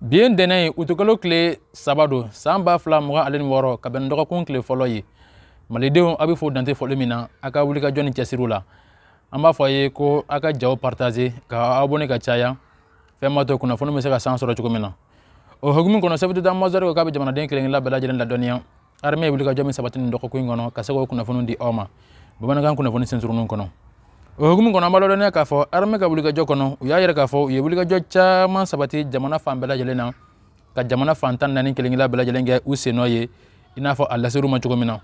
Bi ye ntɛnɛn ye, utukalo tile 3 don, san 2026, ka bɛn dɔgɔkun tile fɔlɔ ye. Malidenw, a bɛ fo dante foli min na a ka wulikajɔ ni cɛsiriw la. An b'a fɔ a ye ko a ka jaw partager, ka abonné ka caya, fɛn b'a to kunnafoni bɛ se ka san sɔrɔ cogo min na. O hukumu kɔnɔ, chef d'état-major ko k'a bɛ jamanaden kelen-kelenna bɛɛ lajɛlen ladɔnniya armée ye wulikajɔ min sabati nin dɔgɔkun in kɔnɔ, ka se k'o kunnafoni di aw ma bamanankan kunnafoni sensurunninw kɔnɔ. O hukumu kɔnɔ, an b'a ladɔnniya k'a fɔ armée ka wulikajɔ kɔnɔ, u y'a yira k'a fɔ u ye wulikajɔ caman sabati jamana fan bɛɛ lajɛlen na, ka jamana fan 14 kelen-kelenna bɛɛ lajɛlen kɛ u sennɔ ye, i n'a fɔ a laser'u ma cogo min na.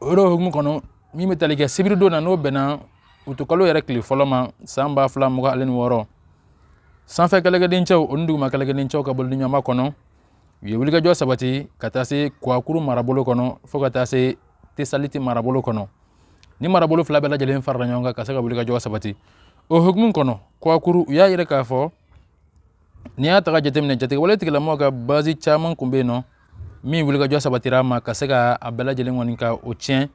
O yɔrɔ hukumu kɔnɔ, min bɛ tali kɛ sibiridon na, n'o bɛnna utukalo yɛrɛ tile fɔlɔ ma, san 2026, sanfɛ kɛlɛkɛdencɛw, o ni duguma kɛlɛkɛdencɛw ka bolodiɲɔgɔnma kɔnɔ, u ye wulikajɔ sabati ka taa se Kuwakuru marabolo kɔnɔ fo ka taa se Tesaliti marabolo kɔnɔ. Ni marabolo fila bɛɛ lajɛlen farala ɲɔgɔn kan ka se ka wulikajɔ sabati. O hukumu kɔnɔ, Kuwakuru, u y'a yira k'a fɔ n'i y'a ta ka jateminɛ, jatigɛwale tigilamɔgɔw ka base caman kun bɛ yen nɔ min wulikajɔ sabatira a ma ka se ka a bɛɛ lajɛlen kɔni ka o tiɲɛ,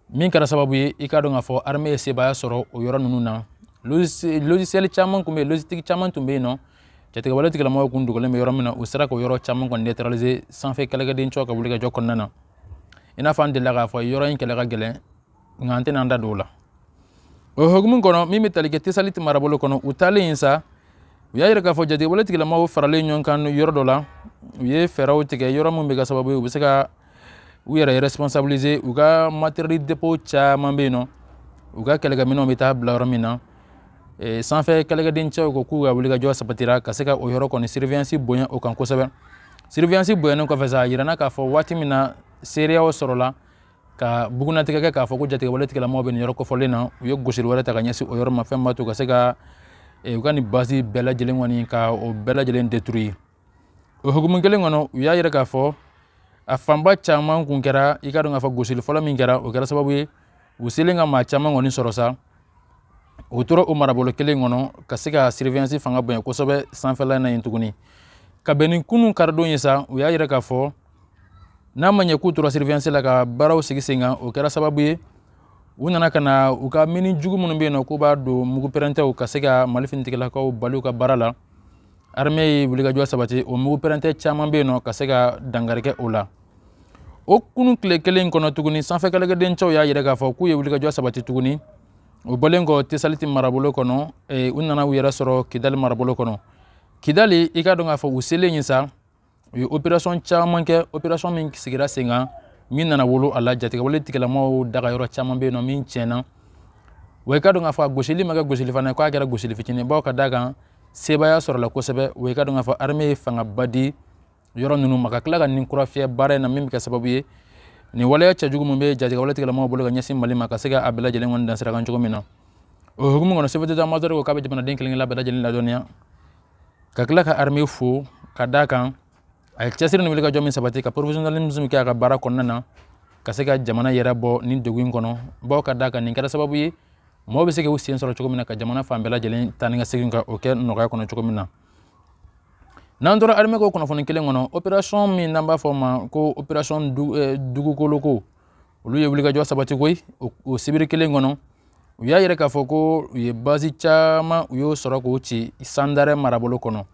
min kɛra sababu ye i k'a dɔn k'a fɔ armée ye sebaaya sɔrɔ o yɔrɔ ninnu na. Logiciel caman kun bɛ yen, logistique caman tun bɛ yen nɔ, jatigɛwale tigilamɔgɔw kun dogolen bɛ yɔrɔ min na, u sera k'o yɔrɔ caman kɔni neutraliser sanfɛ kɛlɛkɛdencɛw ka wulikajɔ kɔnɔna na. I n'a fɔ an delila k'a fɔ, yɔrɔ in kɛlɛ ka gɛlɛn, nka an tɛna an da don o la. O hukumu kɔnɔ, min bɛ tali kɛ Tesaliti marabolo kɔnɔ, u taalen yen sa, u y'a yira k'a fɔ jatigɛwale tigilamɔgɔw faralen ɲɔgɔn kan yɔrɔ dɔ la, u ye fɛɛrɛw tigɛ yɔrɔ min bɛ kɛ sababu ye u bɛ se ka u yɛrɛ responsabiliser. U ka matériel dépôt caman bɛ yen nɔ, u ka kɛlɛkɛminɛnw bɛ taa bila yɔrɔ min na. Sanfɛ kɛlɛkɛdencɛw ko k'u ka wulikajɔ sabatira ka se ka o yɔrɔ kɔni surveillance bonya o kan kosɛbɛ. Surveillance bonyanen kɔfɛ sa, a yirana k'a fɔ waati min na seereyaw sɔrɔla ka bugunnatigɛ kɛ k'a fɔ ko jatigɛwale tigilamɔgɔw bɛ nin yɔrɔ kofɔlen na, u ye gosili wɛrɛ ta ka ɲɛsin o yɔrɔ ma, fɛn b'a to ka se ka u ka nin base bɛɛ lajɛlen kɔni ka o bɛɛ lajɛlen détruire. O hukumu kelen kɔnɔ, u y'a yira k'a fɔ a fanba caman kun kɛra, i k'a dɔn k'a fɔ gosili fɔlɔ min kɛra, o kɛra sababu ye u selen ka maa caman kɔni sɔrɔ sa. U tora o marabolo kelen kɔnɔ ka se ka surveillance fanga bonya kosɛbɛ sanfɛla na yen tuguni. Ka bɛn ni kunun karidon ye sa, u y'a yira k'a fɔ n'a ma ɲɛ k'u tora surveillance la ka baaraw sigi sen kan, o kɛra sababu ye u nana ka na u ka mini jugu minnu bɛ yen nɔ k'u b'a don mugu pɛrɛntɛw ka se ka Mali finitigilakaw bali u ka baara la. Armée ye wulikajɔ sabati, o mugu pɛrɛntɛ caman bɛ yen nɔ ka se ka dankari kɛ o la. O kunun tile kelen kɔnɔ tuguni, sanfɛ kɛlɛkɛdencɛw y'a yira k'a fɔ k'u ye wulikajɔ sabati tuguni. O bɔlen kɔ Tesaliti marabolo kɔnɔ, u nana u yɛrɛ sɔrɔ Kidali marabolo kɔnɔ. Kidali, i k'a dɔn k'a fɔ u selen yen sa, u ye opération caman kɛ, opération min sigira sen kan, min nana wolo a la jatigɛwale tigilamɔgɔw daga yɔrɔ caman bɛ yen nɔ min tiɲɛna. Wa i k'a dɔn k'a fɔ a gosili ma kɛ gosili fana ye k'a kɛra gosili fitinin, bawo ka d'a kan sebaaya sɔrɔla kosɛbɛ. Wa i k'a dɔn k'a fɔ armée ye fangaba di yɔrɔ ninnu ma ka tila ka nin kura fiyɛ baara in na, min bɛ kɛ sababu ye nin waleya cɛjugu min bɛ jatigɛwale tigilamɔgɔw bolo ka ɲɛsin Mali ma, ka se ka a bɛɛ lajɛlen kɔni dan sira kan cogo min na. O hukumu kɔnɔ, chef d'état-major ko k'a bɛ jamanaden kelen-kelenna bɛɛ lajɛlen ladɔnniya, ka tila ka armée fo ka d'a kan a ye cɛsiri ni wulikajɔ min sabati ka professionnalisme kɛ a ka baara kɔnɔna na, ka se ka jamana yɛrɛ bɔ nin degun in kɔnɔ, bawo ka d'a kan nin kɛra sababu ye mɔgɔw bɛ se k'u sen sɔrɔ cogo min na ka jamana fan bɛɛ lajɛlen taa ni ka segin ka o kɛ nɔgɔya kɔnɔ cogo min na. N'an tora armée ko kunnafoni kelen kɔnɔ, opération min n'an b'a fɔ o ma ko opération dugukoloko, olu ye wulikajɔ sabati koyi o sibiri kelen kɔnɔ. U y'a yira k'a fɔ ko u ye base caman, u y'o sɔrɔ k'o ci Sandarɛ marabolo kɔnɔ,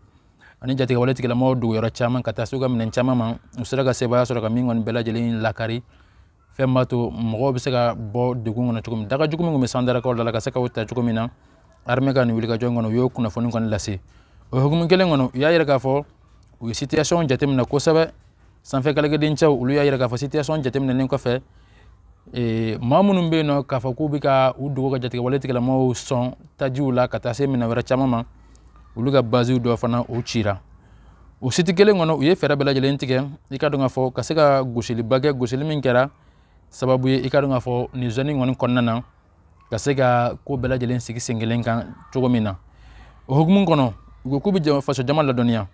ani jatigɛwale tigilamɔgɔw dogoyɔrɔ caman, ka taa se u ka minɛn caman ma. U sera ka sebaaya sɔrɔ ka min kɔni bɛɛ lajɛlen lakari, fɛn b'a to mɔgɔw bɛ se ka bɔ degun kɔnɔ cogo min, daga jugu min tun bɛ Sandarɛkaw da la ka se k'o ta cogo min na. Armée ka nin wulikajɔ in kɔnɔ, u y'o kunnafoni kɔni lase. O hukumu kelen kɔnɔ, u y'a yira k'a fɔ u ye situation jateminɛ kosɛbɛ. Sanfɛ kɛlɛkɛdencɛw, olu y'a yira k'a fɔ situation jateminɛnen kɔfɛ, maa minnu bɛ yen nɔ k'a fɔ k'u bɛ ka u dogo ka jatigɛwale tigilamɔgɔw sɔn tajiw la ka taa se minɛn wɛrɛ caman ma, olu ka basew dɔ fana o cira. O site kelen kɔnɔ, u ye fɛɛrɛ bɛɛ lajɛlen tigɛ, i k'a dɔn k'a fɔ ka se ka gosiliba kɛ, gosili min kɛra sababu ye, i k'a dɔn k'a fɔ nin zone kɔni kɔnɔna na, ka se ka ko bɛɛ lajɛlen sigi sen kelen kan cogo min na. O hukumu kɔnɔ, u ko k'u bɛ faso jama ladɔnniya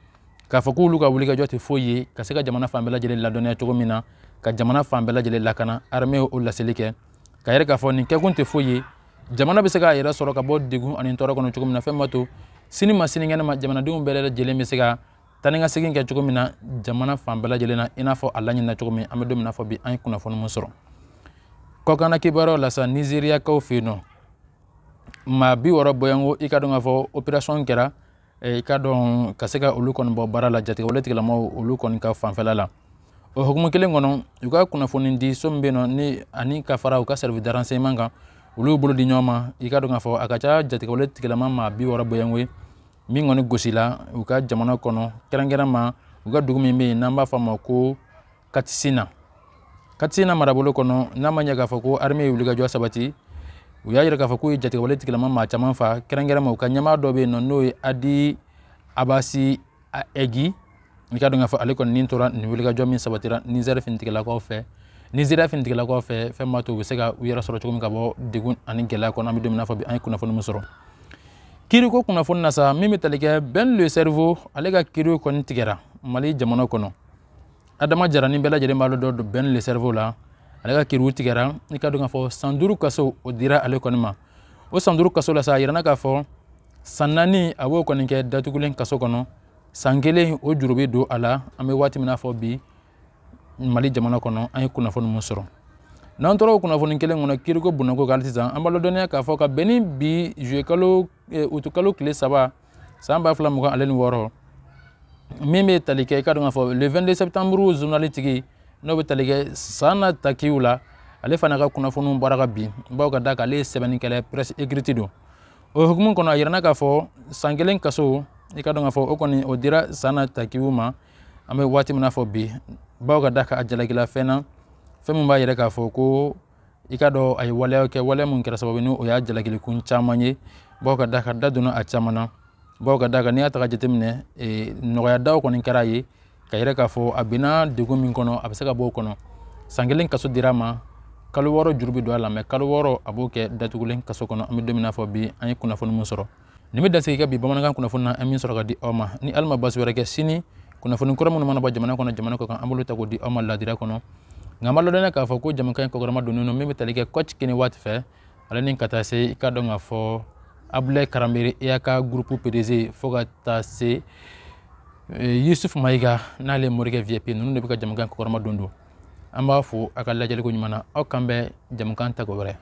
k'a fɔ k'olu ka wulikajɔ tɛ foyi ye ka se ka jamana fan bɛɛ lajɛlen ladɔnniya cogo min na, ka jamana fan bɛɛ lajɛlen lakana. Armée y'o laseli kɛ ka yɛrɛ k'a fɔ nin kɛkun tɛ foyi ye, jamana bɛ se k'a yɛrɛ sɔrɔ ka bɔ degun ani tɔɔrɔ kɔnɔ cogo min na, fɛn b'a to sini ma sinikɛnɛ ma jamanadenw bɛɛ lajɛlen bɛ se ka taa ni ka segin kɛ cogo min na jamana fan bɛɛ lajɛlen na, i n'a fɔ a laɲinina cogo min. An bɛ don min na fɔ bi, an ye kunnafoni mun sɔrɔ kɔkanna kibaruyaw la sa, Nizeriyakaw fɛ yen nɔ, maa 60 bɔɲɔgɔnko, i ka dɔn k'a fɔ opération kɛra. I k'a dɔn ka se ka olu kɔni bɔ baara la jatigɛwale tigilamaw olu kɔni ka fanfɛla la. O hukumu kelen kɔnɔ, u ka kunnafoni di so min bɛ yen nɔ ni ani ka fara u ka service de renseignement kan, olu y'u bolo di ɲɔgɔn ma. I k'a dɔn k'a fɔ a ka ca jatigɛwale tigilama maa 60 bɔɲɔgɔnko ye min kɔni gosila u ka jamana kɔnɔ, kɛrɛnkɛrɛn ma u ka dugu min bɛ yen n'an b'a fɔ a ma ko Katsina, Katsina marabolo kɔnɔ. N'a ma ɲɛ k'a fɔ ko armée ye wulikajɔ sabati, u y'a yira k'a fɔ k'u ye jatigɛwale tigilama maa caman fa, kɛrɛnkɛrɛn ma u ka ɲɛmaa dɔ bɛ yen nɔ n'o ye Adi Abasi Egi. I k'a dɔn k'a fɔ ale kɔni nin tora nin wulikajɔ min sabatira Nizɛri finitigilakaw fɛ, Nizeriya finitigilakaw fɛ, fɛn b'a to u bɛ se ka u yɛrɛ sɔrɔ cogo min ka bɔ degun ani gɛlɛya kɔnɔ. An bɛ don min na fɔ bi, an ye kunnafoni min sɔrɔ kiriko kunnafoni na sa, min bɛ tali kɛ Ben le Cerveau, ale ka kiri kɔni tigɛra Mali jamana kɔnɔ. Adama Jara ni bɛɛ lajɛlen b'a dɔn Ben le Cerveau la, ale ka kiriw tigɛra. I k'a dɔn k'a fɔ san 5 kaso o dira ale kɔni ma. O san 5 kaso la sa, a yirana k'a fɔ san 4 a b'o kɔni kɛ datugulen kaso kɔnɔ, san 1 o juru bɛ don a la. An bɛ waati min na fɔ bi, Mali jamana kɔnɔ, an ye kunnafoni mun sɔrɔ, n'an tora o kunnafoni kelen kɔnɔ kiriko bondako kan sisan, an b'a ladɔnniya k'a fɔ ka bɛn ni bi juillet kalo, utukalo tile 3 san 2026, min bɛ tali kɛ, i k'a dɔn k'a fɔ le 22 septembre journal tigi n'o bɛ tali kɛ Sana Takiw la, ale fana ka kunnafoniw bɔra ka bin, bawo ka da kan ale ye sɛbɛnnikɛla, presse écrite don. O hukumu kɔnɔ, a yirana k'a fɔ san 1 kaso, i k'a dɔn k'a fɔ o kɔni o dira Sana Takiw ma an bɛ waati min na fɔ bi, bawo ka da kan a jalakila fɛn na, fɛn min b'a yira k'a fɔ ko i k'a dɔn a ye waleya kɛ, waleya min kɛra sababu ni o y'a jalakili kun caman ye, bawo ka da kan da donna a caman na, bawo ka da kan n'i y'a ta ka jateminɛ, nɔgɔya daw kɔni kɛra a ye ka yira k'a fɔ a binna degun min kɔnɔ, a bɛ se ka bɔ o kɔnɔ. San 1 kaso dira a ma, kalo 6 juru bɛ don a la, mɛ kalo 6 a b'o kɛ datugulen kaso kɔnɔ. An bɛ don min na fɔ bi, an ye kunnafoni min sɔrɔ, nin bɛ dansigi kɛ bi bamanankan kunnafoni na, an min sɔrɔ ka di aw ma. Ni Ala ma basi wɛrɛ kɛ, sini kunnafoni kura minnu mana bɔ jamana kɔnɔ, jamana kɔ kan, an b'olu ta k'o di aw ma ladira kɔnɔ. Nka an b'a ladɔnniya k'a fɔ ko jamukan in kɔkɔrɔma donnen don min bɛ tali kɛ coach Kene Watt fɛ, ale ni ka taa se, i k'a dɔn k'a fɔ Abdoulaye Karanbere EAK groupe PDG, fo ka taa se Yusuf Mayiga n'ale Morikɛ VIP. Ninnu de bɛ ka jamukan kɔkɔrɔma don. An b'a fo a ka lajɛliko ɲuman na. Aw kan bɛ jamukan tako wɛrɛ.